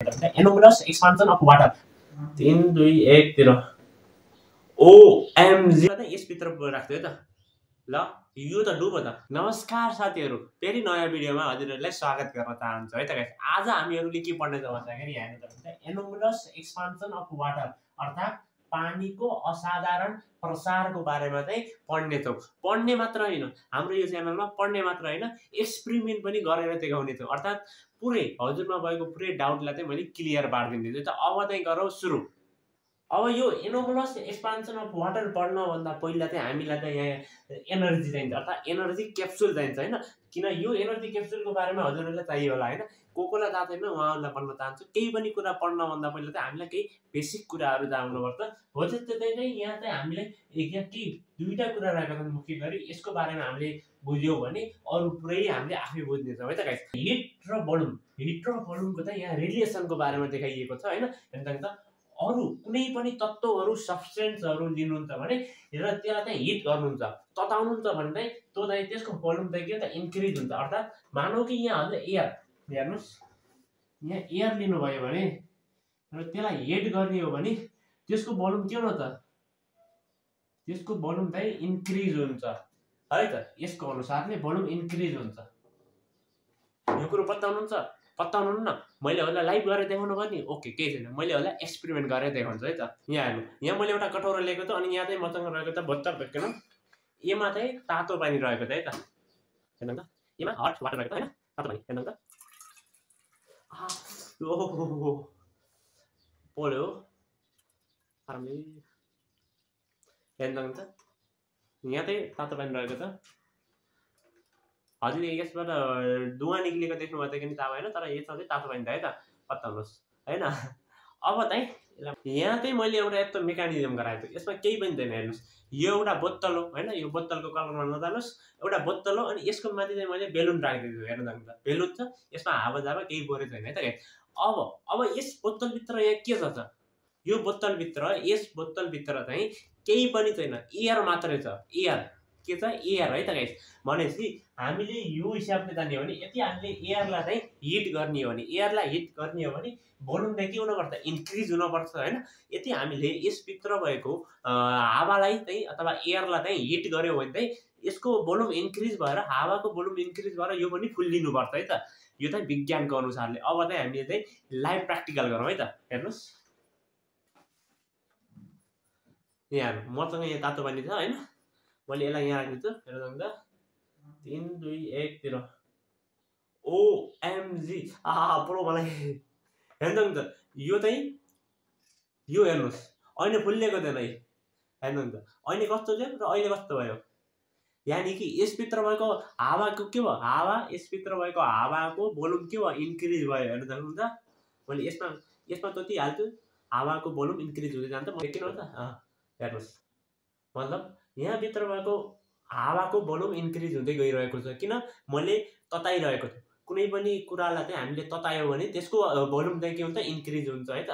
Anomalous expansion of water 3 2 1 तिर OMG त यसभित्र राख्थ्यो है त ल यो त डुबो त। नमस्कार साथीहरु, फेरि नयाँ भिडियोमा हजुरहरुलाई स्वागत गर्न चाहन्छु है त गाइस। आज हामीहरुले के पढ्ने छौं भन्दाखेरि यहाँ हेर्नु त एनोमलस एक्सपान्सन अफ वाटर अर्थात पानीको असाधारण प्रसारको बारेमा चाहिँ पढ्ने छौं। पढ्ने मात्र हैन, हाम्रो यो च्यानलमा पढ्ने मात्र हैन, एक्सपेरिमेन्ट पनि गरेर देखाउने छौं। अर्थात पुरै हजुरमा भएको पुरै डाउटलाई चाहिँ मैले क्लियर पार्दिन्छु। त अब चाहिँ गरौँ सुरु। अब यो एनोमलस एक्सपान्सन अफ वाटर पढ्न भन्दा पहिला चाहिँ हामीलाई चाहिँ यहाँ एनर्जी चाहिन्छ, अर्थात एनर्जी क्याप्सुल चाहिन्छ हैन। किन यो एनर्जी क्याप्सुलको बारेमा हजुरहरुलाई चाहियो होला हैन। कोकोलाई थाहा छैन उहाँहरुलाई भन्न चाहन्छु, केही पनि कुरा पढ्न भन्दा पहिला चाहिँ हामीलाई केही बेसिक कुराहरु जान्नुपर्छ। हो त्यस्तै चाहिँ यहाँ चाहिँ हामीले यहाँ के दुईटा कुरा राखेका छन् मुख्य गरी। यसको बारेमा हामीले बुझ्यौ भने अरु पुरै हामीले आफै बुझ्ने छौं है त गाइस। हिट र बलुनको चाहिँ यहाँ रिलेसनको बारेमा देखाइएको छ हैन। हेर्नु त अरु कुनै पनि तत्त्वहरु सब्स्टेन्सहरु लिनुहुन्छ भने र त्यसलाई चाहिँ हिट गर्नुहुन्छ, तताउनुहुन्छ भने चाहिँ त्यो चाहिँ त्यसको भोल्युम चाहिँ के त इन्क्रिज हुन्छ। अर्थात मानौ कि यहाँ हामीले एयर हेर्नुस्, यहाँ एयर लिनुभयो भने र त्यसलाई हिट गर्ने हो भने त्यसको भोल्युम के हो त, त्यसको भोल्युम चाहिँ इन्क्रिज हुन्छ है त। यसको अनुसारले भोल्युम इन्क्रिज हुन्छ। यो कुरो पत्ताउनुहुन्न। मैले होला लाइभ गरेर देखाउनु पर्ने ओके केही छैन, मैले होला एक्सपेरिमेन्ट गरेर देखाउँछु है त। यहाँ हेर्नु, यहाँ मैले एउटा कटोरा लिएको छु अनि यहाँ चाहिँ मसँग रहेको त बोतल भेट्दैन, एमा चाहिँ तातो पानी रहेको छ है त। हेर्नु त एमा हट वाटर रहेको छ हैन, तातो पानी हेर्नु त। ओहो पोल्यो आरामले। हेर्नु त यहाँ चाहिँ तातो पानी रहेको छ। हजुरले यसबाट धुवा निक्लेको देख्नु भएको कि थाहा भएन, तर यसमा चाहिँ तातो पानी छ है त, पत्ताउनुहोस् हैन। अब चाहिँ यहाँ चाहिँ मैले एउटा यस्तो मेकानिजम गराएको छु, यसमा केही पनि छैन। हेर्नुस्, यो एउटा बोतल हो हैन, यो बोतलको कलरमा नजानुस्, एउटा बोतल हो अनि यसको माथि चाहिँ मैले बेलुन राखिदिएको छु। हेर्नु त बेलुन छ, यसमा हावा जावा केही बोरे छैन है त गाइस। अब यस बोतल भित्र यहाँ के छ त, यो बोतल भित्र यस बोतल भित्र चाहिँ केही पनि छैन, एयर मात्रै छ। एयर के छ, एयर है त गाइस। भनेपछि हामीले यो हिसाबले जाने हो भने यदि हामीले एयरलाई चाहिँ हिट गर्ने हो भने, एयरलाई हिट गर्ने हो भने भोल्युम चाहिँ के हुनुपर्छ, इन्क्रिज हुनुपर्छ हैन। यदि हामीले यसभित्र भएको हावालाई चाहिँ अथवा एयरलाई चाहिँ हिट गर्यो भने चाहिँ यसको भोल्युम इन्क्रिज भएर हावाको भोल्युम इन्क्रिज भएर यो पनि फुल्लिनुपर्छ है त। यो चाहिँ विज्ञानको अनुसारले। अब चाहिँ हामीले चाहिँ लाइभ प्र्याक्टिकल गरौँ है त। हेर्नुस् यहाँ हेर्नु, मसँग यहाँ तातो पानी छ हैन, मैले यसलाई यहाँ राख्छु। हेर्नु त 3 2 1 तिर ओएमजी पुरो मलाई हेर्नु त यो चाहिँ यो हेर्नुस् अहिले फुल्लेको थिएन है। हेर्नु त अहिले कस्तो थियो र अहिले कस्तो भयो, यानी कि यसभित्र भएको हावाको के भयो, हावा यसभित्र भएको हावाको भोल्युम के भयो, इन्क्रिज भयो। हेर्नु त मैले यसमा तति हाल्छु, हावाको भोल्युम इन्क्रिज हुँदै जान्छ। म किन हो त हेर्नुस्, मतलब यहाँ भित्र भएको हावाको भोल्युम इन्क्रिज हुँदै गइरहेको छ। किन, मैले तताइरहेको छु। कुनै पनि कुरालाई चाहिँ हामीले ततायो भने त्यसको भोल्युम चाहिँ के हुन्छ, इन्क्रिज हुन्छ है त।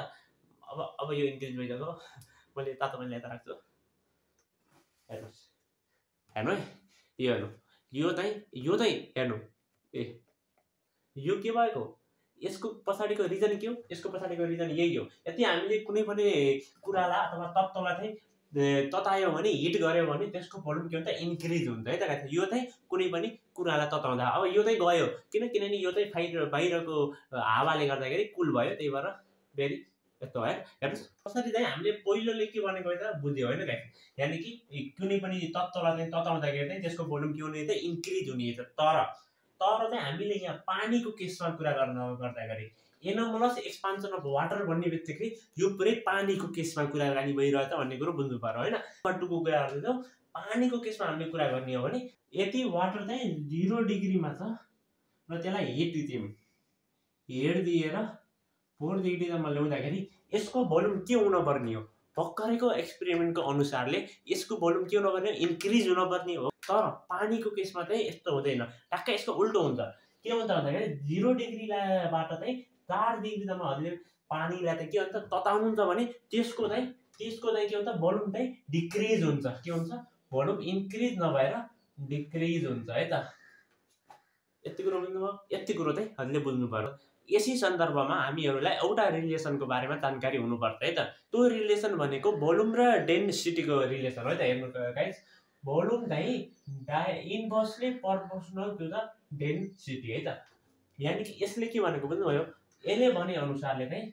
अब यो इन्क्रिज भइसक्यो, मैले तातो पानी ल्याएर राख्छु। हेर्नुस्, हेर्नु है, यो हेर्नु, यो चाहिँ हेर्नु, यो के भएको, यसको पछाडिको रिजन के हो, यसको पछाडिको रिजन यही हो। यदि हामीले कुनै पनि कुरालाई अथवा तत्त्वलाई चाहिँ ततायो भने, हिट गर्यो भने त्यसको भोल्युम के हुन्छ, इन्क्रिज हुन्छ है त। यो चाहिँ कुनै पनि कुरालाई तताउँदा अब यो चाहिँ गयो, किनभने यो चाहिँ बाहिरको हावाले गर्दाखेरि कुल भयो, त्यही भएर फेरि यस्तो भयो। हेर्नुस् कसरी चाहिँ हामीले पहिलोले के भनेको त बुझ्यो हैन गाइस। यानी कि कुनै पनि तत्त्वलाई चाहिँ तताउँदाखेरि चाहिँ त्यसको भोल्युम के हुने त, इन्क्रिज हुने छ। तर चाहिँ हामीले यहाँ पानीको केसमा कुरा गर्दाखेरि एनोमलस एक्सपान्सन अफ वाटर भन्ने बित्तिकै यो पुरै पानीको केसमा कुराकानी भइरहेछ भन्ने कुरो बुझ्नु पर्यो हैन। नम्बर 2 को कुरा गर्दैछौँ, पानीको केसमा हामीले कुरा गर्ने हो भने यदि वाटर चाहिँ 0 डिग्रीमा छ र त्यसलाई हिट दिएर 4 डिग्रीसम्म ल्याउँदाखेरि यसको भोल्युम के हुन पर्ने हो, भर्खरैको एक्सपेरिमेन्टको अनुसारले यसको भोल्युम के हुन पर्ने, इन्क्रिज हुन पर्ने हो। तर पानीको केसमा चाहिँ यस्तो हुँदैन, टक्कै यसको उल्टो हुन्छ। के हुन्छ भन्दाखेरि 0 डिग्रीबाट चाहिँ 4 डिग्रीसम्म हजुरले पानीलाई चाहिँ के हुन्छ, तताउनुहुन्छ भने त्यसको चाहिँ के हुन्छ, भोल्युम चाहिँ डिक्रिज हुन्छ। के हुन्छ, भोल्युम इन्क्रिज नभएर डिक्रिज हुन्छ है त। यति कुरो बुझ्नुभयो, यति कुरो चाहिँ हजुरले बुझ्नु पर्यो। यसै सन्दर्भमा हामीहरूलाई एउटा रिलेसनको बारेमा जानकारी हुनुपर्छ है त। त्यो रिलेसन भनेको भोल्युम र डेन्सिटीको रिलेसन हो त। हेर्नु गाइस, भोल्युम चाहिँ inversely proportional to the density है त। यानि कि यसले के भनेको बुझ्नुभयो, यसले भने अनुसारले चाहिँ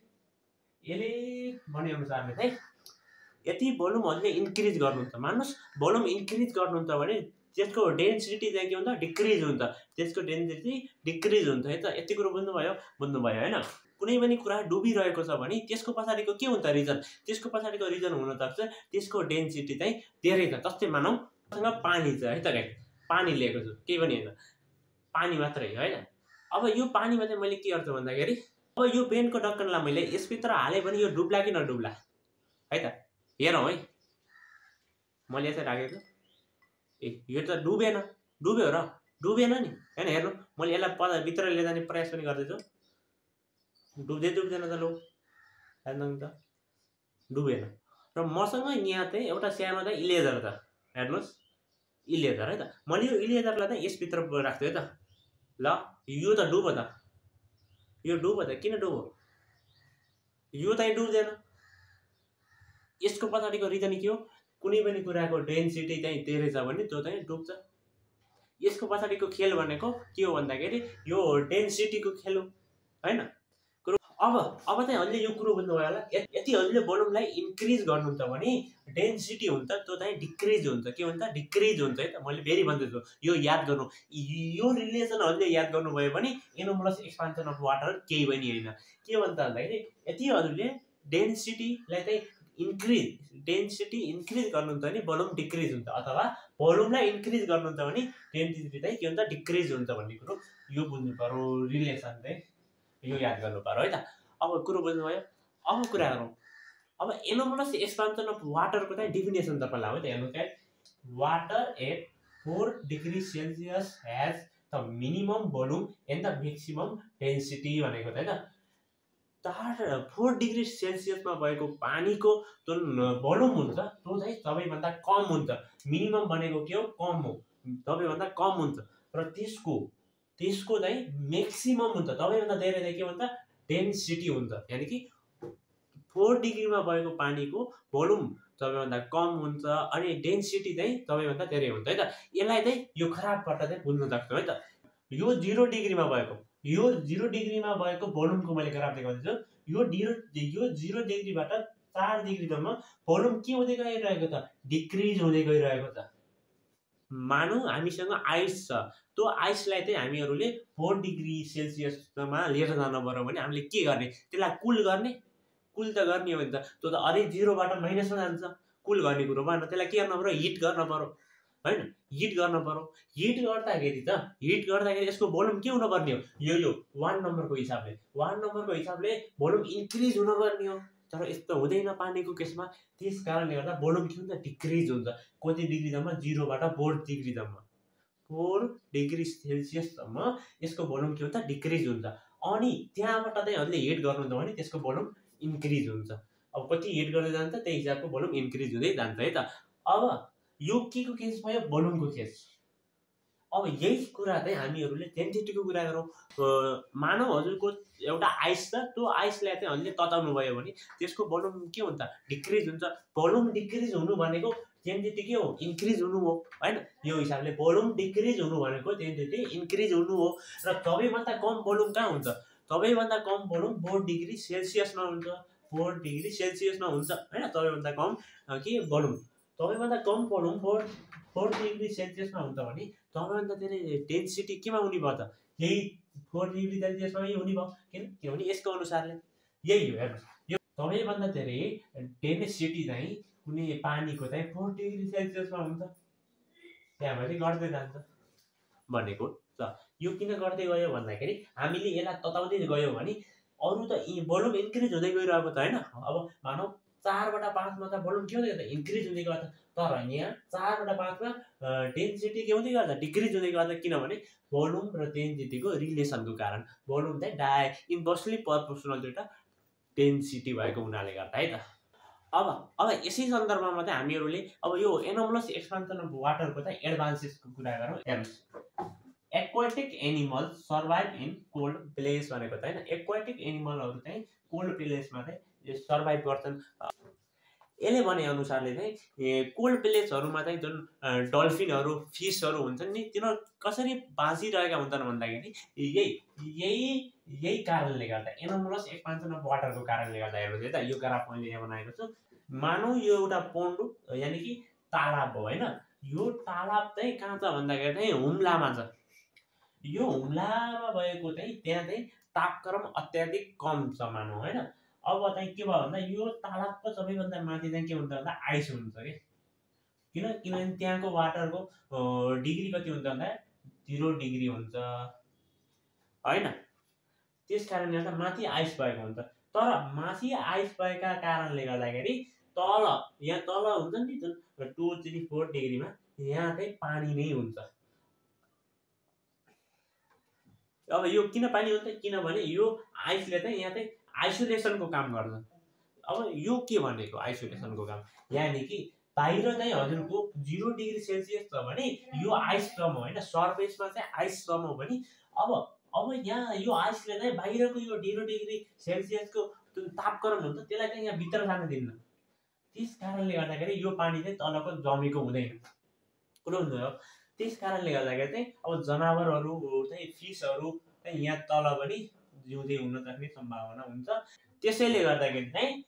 यति भोल्युम हजुरले इन्क्रिज गर्नुहुन्छ, मान्नुहोस् भोल्युम इन्क्रिज गर्नुहुन्छ भने त्यसको डेन्सिटी चाहिँ के हुन्छ, डिक्रिज हुन्छ। त्यसको डेन्सिटी डिक्रिज हुन्छ है त। यति कुरो बुझ्नुभयो होइन। कुनै पनि कुरा डुबिरहेको छ भने त्यसको पछाडिको के हुन्छ रिजन, त्यसको पछाडिको रिजन हुन सक्छ त्यसको डेन्सिटी चाहिँ धेरै छ। जस्तै मानौँ सँग पानी छ है त गाइस, पानी लिएको छु, केही पनि होइन, पानी मात्रै होइन। अब यो पानीमा चाहिँ मैले के गर्छु भन्दाखेरि, अब यो पेनको ढक्कनलाई मैले यसभित्र हालेँ भने यो डुब्ला कि नडुब्ला है त। हेरौँ है, मैले यसरी राखेको, यो त डुब्यो र डुबेन नि होइन। हेर्नु, मैले यसलाई भित्र लिएर जाने प्रयास पनि गर्दैछु, डुब्दैन त। लो हेर्नु त, डुबेन। र मसँग यहाँ चाहिँ एउटा सानो चाहिँ इलेजर छ, हेर्नुहोस् इलेजर है त। मैले यो इलेजरलाई चाहिँ यसभित्र राख्छु है त। ल यो त डुब्यो त, किन डुब्यो, यो चाहिँ डुब्दैन। यसको पछाडिको रिजन के हो, कुनै पनि कुराको डेन्सिटी चाहिँ धेरै छ भने त्यो चाहिँ डुब्छ। यसको पछाडिको खेल भनेको के हो भन्दाखेरि यो डेन्सिटीको खेल हो होइन। अब चाहिँ हजुरले यो कुरो बुझ्नुभयो होला। यति हजुरले भोल्युमलाई इन्क्रिज गर्नुहुन्छ भने डेन्सिटी हुन्छ त्यो चाहिँ डिक्रिज हुन्छ। के हुन्छ, डिक्रिज हुन्छ है त। मैले फेरि भन्दैछु, यो याद गर्नु, यो रिलेसन हजुरले याद गर्नुभयो भने एनोमलस एक्सपान्सन अफ वाटर केही पनि होइन। के भन्छ भन्दाखेरि यति हजुरले डेन्सिटीलाई चाहिँ डेन्सिटी इन्क्रिज गर्नुहुन्छ भने भोल्युम डिक्रिज हुन्छ, अथवा भोल्युमलाई इन्क्रिज गर्नुहुन्छ भने डेन्सिटी चाहिँ के हुन्छ, डिक्रिज हुन्छ भन्ने कुरो यो बुझ्नु पर्यो। रिलेसन चाहिँ यो याद गर्नु पर्यो है त। अब कुरो बुझ्नुभयो। अब कुरा गरौँ, अब एनोमलस एक्सपान्सन अफ वाटरको चाहिँ डेफिनेसन तपाईँलाई हो त। हेर्नु क्या, water at 4 degree Celsius has the minimum volume and the maximum density भनेको त है त। 4 डिग्री सेल्सियसमा भएको पानीको जुन भोल्युम हुन्छ त्यो चाहिँ सबैभन्दा कम हुन्छ। मिनिमम भनेको के हो, कम हो, सबैभन्दा कम हुन्छ। र त्यसको चाहिँ मैक्सिमम हुन्छ, सबैभन्दा धेरै चाहिँ के भन्छ, डेन्सिटी हुन्छ। यानि कि 4 डिग्रीमा भएको पानीको भोल्युम सबैभन्दा कम हुन्छ अनि डेन्सिटी चाहिँ सबैभन्दा धेरै हुन्छ है त। यसलाई चाहिँ यो खराबबाट चाहिँ बुझ्न सक्छौँ है त। यो 0 डिग्रीमा भएको भोल्युमको मैले ग्राफ देखाउँदैछु। यो 0 डिग्रीबाट 4 डिग्रीसम्म भोल्युम के हुँदै गइरहेको छ, डिक्रिज हुँदै गइरहेको छ। मानौँ हामीसँग आइस छ, त्यो आइसलाई चाहिँ हामीहरूले 4 डिग्री सेल्सियसमा लिएर जानु पर्यो भने हामीले के गर्ने, त्यसलाई कुल त गर्ने हो नि त। त्यो त अझै 0बाट माइनसमा जान्छ। कुल गर्ने कुरो भएन, त्यसलाई के गर्न पर्यो, हिट गर्न पर्यो होइन। हिट गर्दाखेरि यसको भोल्युम के हुनुपर्ने हो, यो 1 नम्बरको हिसाबले भोल्युम इन्क्रिज हुनुपर्ने हो। तर यस्तो हुँदैन पानीको केसमा। त्यस कारणले गर्दा भोल्युम के हुन्छ, डिक्रिज हुन्छ। कति डिग्रीसम्म, 0बाट 4 डिग्री सेल्सियससम्म यसको भोल्युम के हुन्छ, डिक्रिज हुन्छ। अनि त्यहाँबाट चाहिँ हजुरले हिट गर्नुहुन्छ भने त्यसको भोल्युम इन्क्रिज हुन्छ। अब कति हिट गर्दै जान्छ त्यही हिसाबको भोल्युम इन्क्रिज हुँदै जान्छ है त। अब यो के को केस भयो, भोल्युमको केस। अब यही कुरा चाहिँ हामीहरूले डेन्सिटीको कुरा गरौँ। मानव हजुरको एउटा आइस छ, त्यो आइसलाई चाहिँ हामीले तताउनु भयो भने त्यसको भोल्युम के हुन्छ, डिक्रिज हुन्छ। भोल्युम डिक्रिज हुनु भनेको डेन्सिटी के हो, इन्क्रिज हुनु हो होइन। यो हिसाबले भोल्युम डिक्रिज हुनु भनेको डेन्सिटी इन्क्रिज हुनु हो। र सबैभन्दा कम भोल्युम कहाँ हुन्छ, सबैभन्दा कम भोल्युम 4 डिग्री सेल्सियसमा हुन्छ। 4 डिग्री सेल्सियसमा हुन्छ होइन सबैभन्दा कम के भोल्युम। सबैभन्दा कम भोल्युम 4 डिग्री सेल्सियसमा हुन्छ भने सबैभन्दा धेरै डेन्सिटी केमा हुने भयो त, यही 4 डिग्री सेल्सियसमा हुने भयो। किनभने यसको अनुसारले यही हो। हेर्नुहोस्, यो सबैभन्दा धेरै डेन्सिटी चाहिँ कुनै पानीको चाहिँ 4 डिग्री सेल्सियसमा हुन्छ। त्यहाँबाट गर्दै जान्छ भनेको छ। यो किन गर्दै गयो भन्दाखेरि हामीले यसलाई तताउँदै गयौँ भने अरू त भोल्युम इन्क्रिज हुँदै गइरहेको छ होइन। अब मानौँ 4बाट 5मा त भोल्युम के हुँदै गर्छ, इन्क्रिज हुँदै गर्छ। तर यहाँ 4बाट 5मा डेन्सिटी के हुँदै गर्छ, डिक्रिज हुँदै गर्छ। किनभने भोल्युम र डेन्सिटीको रिलेसनको कारण। भोल्युम चाहिँ inversely proportional to the density भएको हुनाले गर्दा है त। अब यसै सन्दर्भमा चाहिँ हामीहरूले अब यो एनोमलस एक्सपान्सन अफ वाटरको चाहिँ एडभान्सेसको कुरा गरौँ। हेर्नुहोस्, aquatic animals survive in cold place भनेको त हैन एक्वाटिक एनिमलहरू चाहिँ कोल्ड प्लेसमा चाहिँ सर्भाइभ गर्छन्। यसले भने अनुसारले चाहिँ कोल्ड प्लेसहरूमा चाहिँ जुन डल्फिनहरू फिसहरू हुन्छन् नि तिनीहरू कसरी बाँचिरहेका हुन्छन् भन्दाखेरि यही कारणले गर्दा एनोमलस एक्सपान्सन अफ वाटरको कारणले गर्दा हेर्नु त यो ग्राफ मैले यहाँ बनाएको छु। मानौ यो एउटा पोन्ड यानि कि तालाब हो हैन यो तालाब चाहिँ कहाँ छ भन्दाखेरि चाहिँ हुम्लामा छ। यो हुम्लामा भएको चाहिँ त्यहाँ चाहिँ तापक्रम अत्याधिक कम छ मानौ हैन। अब चाहिँ के भयो भन्दा यो तालाबको सबैभन्दा माथि चाहिँ के हुन्छ भन्दा आइस हुन्छ कि किनभने त्यहाँको वाटरको डिग्री कति हुन्छ भन्दा 0 डिग्री हुन्छ हैन। त्यस कारणले गर्दा माथि आइस भएको हुन्छ। तर माथि आइस भएका कारणले गर्दाखेरि तल यहाँ तल हुन्छ नि जुन 2 3 4 डिग्रीमा यहाँ चाहिँ पानी नै हुन्छ। अब यो किन पानी हुन्छ किनभने यो आइसले चाहिँ यहाँ चाहिँ आइसोलेसनको काम गर्छ। अब यो के भनेको आइसोलेसनको काम यानी कि बाहिर चाहिँ हजुरको 0 डिग्री सेल्सियस छ भने यो आइस कम हो हैन सरफेसमा चाहिँ आइस कम हो भने अब यहाँ यो आइसले चाहिँ बाहिरको यो 0 डिग्री सेल्सियसको जुन तापक्रम हुन्छ त्यसलाई चाहिँ यहाँ भित्र जान दिन्न। त्यस कारणले गर्दाखेरि यो पानी चाहिँ तलको जमेको हुँदैन कुरो हुन्छ। त्यस कारणले गर्दाखेरि चाहिँ अब जनावरहरू चाहिँ फिसहरू चाहिँ यहाँ तल पनि जिउँदै हुन सक्ने सम्भावना हुन्छ। त्यसैले गर्दाखेरि चाहिँ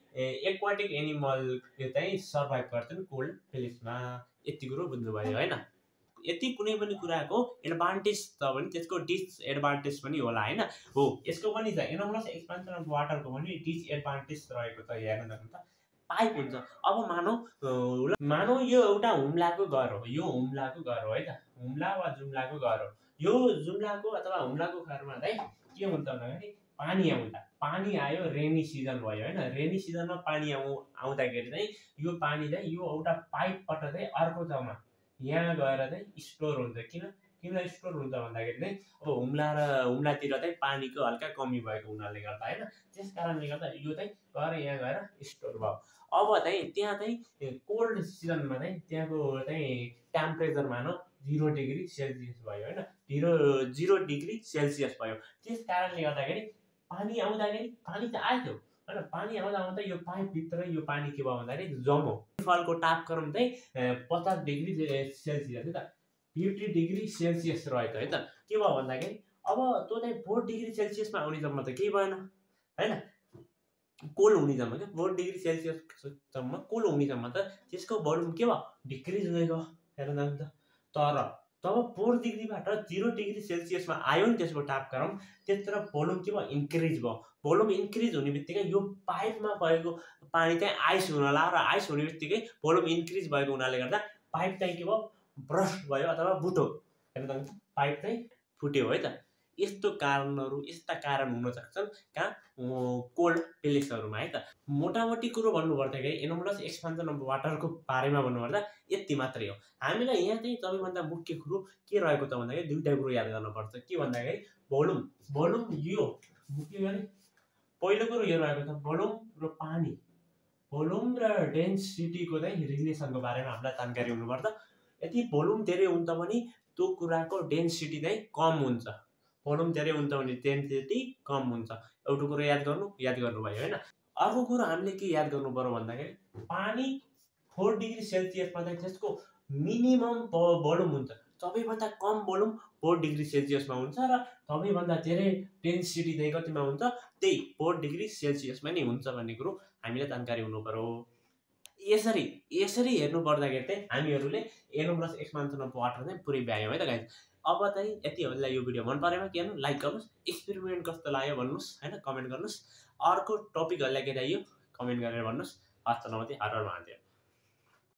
एक्वाटिक एनिमल चाहिँ सर्भाइभ गर्छन् कोल्ड प्लेसमा। यति कुरो बुझ्नुभयो हैन। यति कुनै पनि कुराको एडभान्टेज छ भने त्यसको डिसएडभान्टेज पनि होला हैन। हो यसको पनि छ एनोमलस एक्सपान्सन अफ वाटरको पनि डिसएडभान्टेज रहेको छ हेर्नु त पाइप हुन्छ। अब मानौ यो एउटा हुम्लाको घर हो यो हुम्लाको घर हो है त हुम्ला वा जुम्लाको घर हो। यो जुम्लाको अथवा हुम्लाको घरमा चाहिँ के हुन्छ भन्दाखेरि पानी आयो रेनी सिजन भयो हैन। रेनी सिजनमा पानी आउँदाखेरि चाहिँ यो पानी चाहिँ यो एउटा पाइपबाट चाहिँ अर्को ठाउँमा यहाँ गएर चाहिँ स्टोर हुन्छ। किन स्टोर हुन्छ भन्दाखेरि चाहिँ अब हुम्लातिर चाहिँ पानीको हल्का कमी भएको हुनाले गर्दा हैन। त्यस कारणले गर्दा यो चाहिँ गएर यहाँ गएर स्टोर भयो। अब चाहिँ त्यहाँ चाहिँ कोल्ड सिजनमा चाहिँ त्यहाँको चाहिँ टेम्परेचर मानौ 0 डिग्री सेल्सियस भयो हैन 0 डिग्री सेल्सियस भयो। त्यस कारणले गर्दाखेरि पानी आउँदाखेरि पानी त आयो हैन पानी आउँदा यो पाइपभित्र यो पानी के भयो भन्दाखेरि जम्यो। फलको तापक्रम चाहिँ 50 डिग्री सेल्सियस है त 50 डिग्री सेल्सियस रहेछ है त। के भयो भन्दाखेरि अब त्यो चाहिँ 4 डिग्री सेल्सियसमा आउनेसम्म त केही भएन हैन कोल्ड हुनेसम्म के 4 डिग्री सेल्सियससम्म कोल्ड हुनेसम्म त त्यसको भोल्युम के भयो डिक्रिज हुँदै गयो हेर्नु त। तर जब 4 डिग्रीबाट 0 डिग्री सेल्सियसमा आयो नि त्यसको तापक्रम त्यतिखेर भोल्युम के भयो इन्क्रिज भयो। भोल्युम इन्क्रिज हुने बित्तिकै यो पाइपमा भएको पानी चाहिँ आइस हुन लाग्यो र आइस हुने बित्तिकै भोल्युम इन्क्रिज भएको हुनाले गर्दा पाइप चाहिँ के भयो ब्रस्ट भयो अथवा बुटो हेर्नु त पाइप चाहिँ फुट्यो है त। यस्ता कारण हुन सक्छन् कहाँ कोल्ड प्लेसहरूमा है त। मोटामोटी कुरो भन्नुपर्दाखेरि एनोमलस एक्सपान्सन अफ वाटरको बारेमा भन्नुपर्दा यति मात्रै हो। हामीलाई यहाँ चाहिँ सबैभन्दा मुख्य कुरो के रहेको छ भन्दाखेरि दुईटा कुरो याद गर्नुपर्छ। के भन्दाखेरि भोल्युम यो मुख्य गरी पहिलो कुरो यो रहेको छ भोल्युम र पानी भोल्युम र डेन्सिटीको चाहिँ रिलेसनको बारेमा हामीलाई जानकारी हुनुपर्छ। यदि भोल्युम धेरै हुन्छ भने त्यो कुराको डेन्सिटी चाहिँ कम हुन्छ। भोल्युम धेरै हुन्छ भने डेन्सिटी कम हुन्छ। एउटा कुरो याद गर्नुभयो हैन। अर्को कुरो हामीले के याद गर्नु पर्यो भन्दाखेरि पानी 4 डिग्री सेल्सियसमा चाहिँ त्यसको मिनिमम भोल्युम हुन्छ। सबैभन्दा कम भोल्युम 4 डिग्री सेल्सियसमा हुन्छ र सबैभन्दा धेरै डेन्सिटी चाहिँ कतिमा हुन्छ त्यही 4 डिग्री सेल्सियसमा नै हुन्छ भन्ने कुरो हामीलाई जानकारी हुनु पर्यो। यसरी हेर्नु पर्दाखेरि चाहिँ हामीहरूले एनोमलस एक्सपान्सन अफ वाटर चाहिँ पुरै भ्यायौँ है त गाइस। अब चाहिँ यति हजुरलाई यो भिडियो मन परेमा के गर्नु लाइक गर्नुहोस् एक्सपेरिमेन्ट कस्तो लाग्यो भन्नुहोस् हैन कमेन्ट गर्नुहोस्। अर्को टपिकहरूलाई के चाहियो कमेन्ट गरेर भन्नुहोस्। हस्त नमस्ते हर हर महादेव।